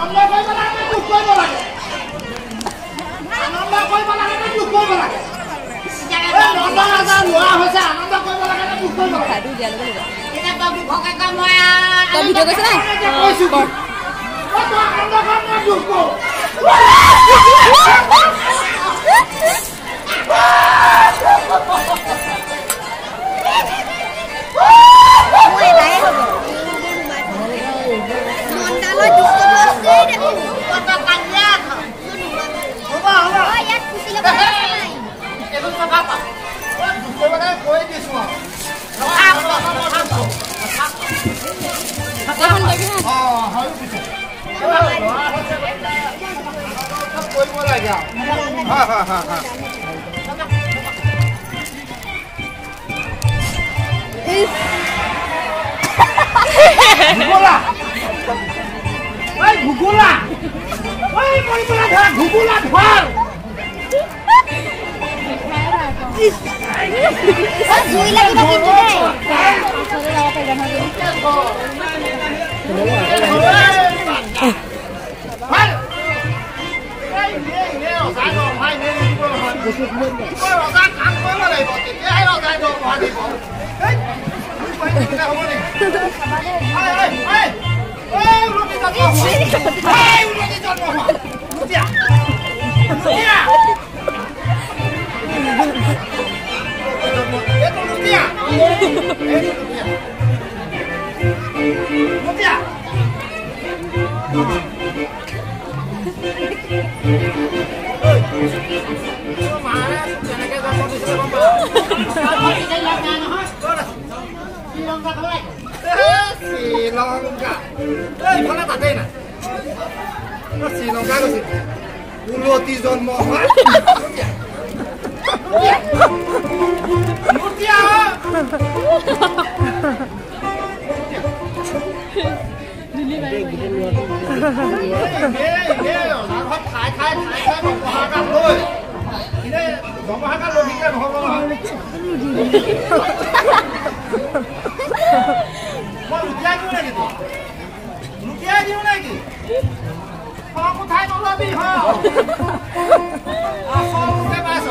আনন্দ কৰিব লাগে নে দুখ কৰিব লাগে? আনন্দ কৰিব লাগে নে দুখ কৰিব লাগে? নন্দ ৰাজা লোৱা হৈছে, আনন্দ কৰিব লাগে নে দুখ কৰিব লাগে? তই ভিডিঅ' কৈছ নাই? কৈছো, তই আনন্দ কৰ নে দুখ কৰ? কৰিব লাগে। হয় হয় হয় হয়। ঘুগুলা, ঐ ঘুগুলা, ঐ মৰিবলা ধৰ, ঘুগুলা ধৰ। জুই লাগিব কিন্তু দেই। ৰজা কাম কৰিব লাগিব, তেতিয়াহে ৰজাই দৰমহা দিব। কেনেকে জন্ম দিছিলে গম পালা? শ্ৰীলংকা, এইফালে তাতেই নাই, শ্ৰীলংকা গৈছে। উলতি জন্ম হোৱা। খাই খাই খাই খাই দৰমহা কাম লৈ দৰমহা কাম লৈ থাকিলে নহ'ব নহয়। মই লুটিয়াই দিওঁ নেকি তোক? লুটিয়াই দিওঁ নেকি? খং উঠাই নলবি। আচলতে পাইছ।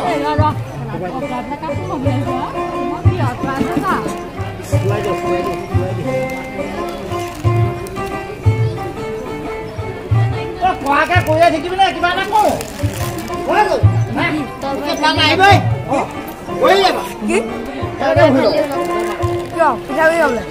কোৱাকে কৈয়ে থাকিবি নে কিবা এটা কওঁ? কি কিয় পিঠাগুড়ি খাবলৈ?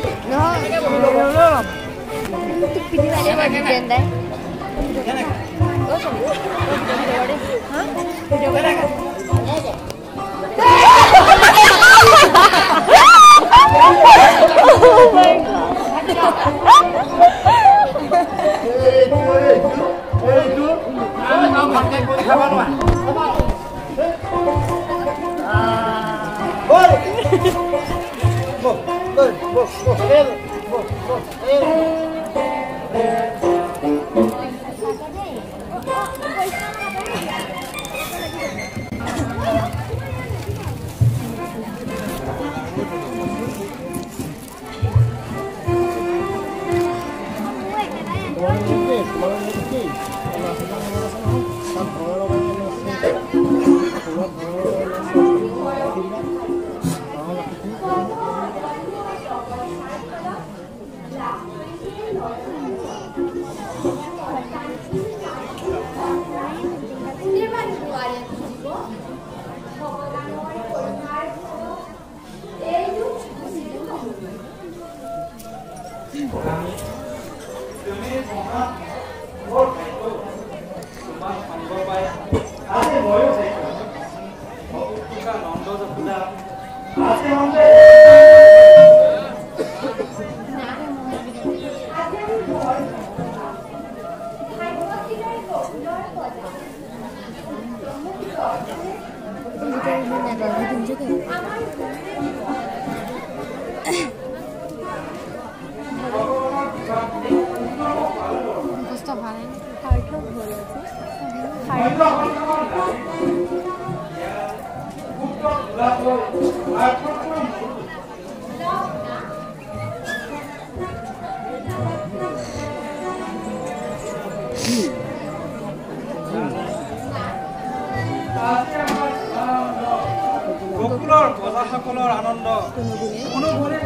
প্ৰজাসকলৰ আনন্দ কোনো গুণে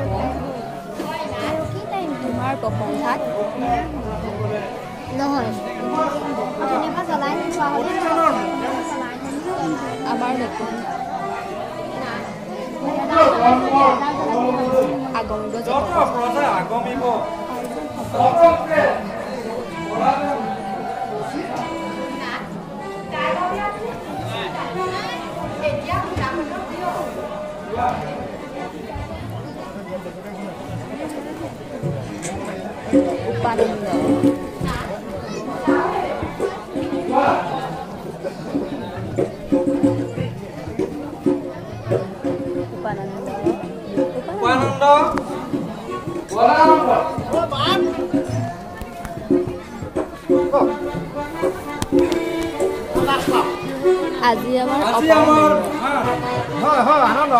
তোমাৰ প্ৰশংসাত নহয়। আমাৰ নতুন আগমিব যত প্ৰজা আগমিব উপানন্দ উপানন্দ আজি আমাৰ আজি আমাৰ হয় হয় আনন্দ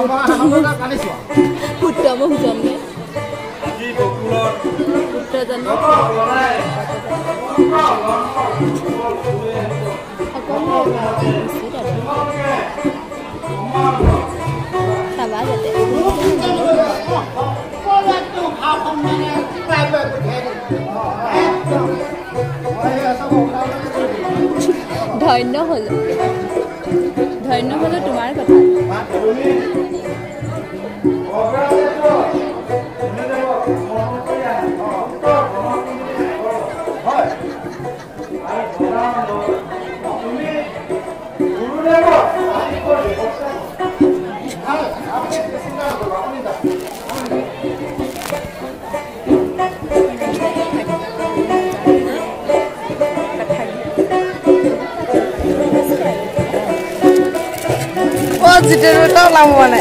উত্তম জন্মে আজি বকুলৰ পুত্ৰ জন্ম সকলোৱে চাবা যাতে ধন্য হলো, ধন্য হলো তোমাৰ কথা। মানে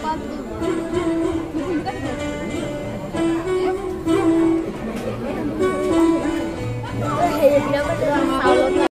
Thank you.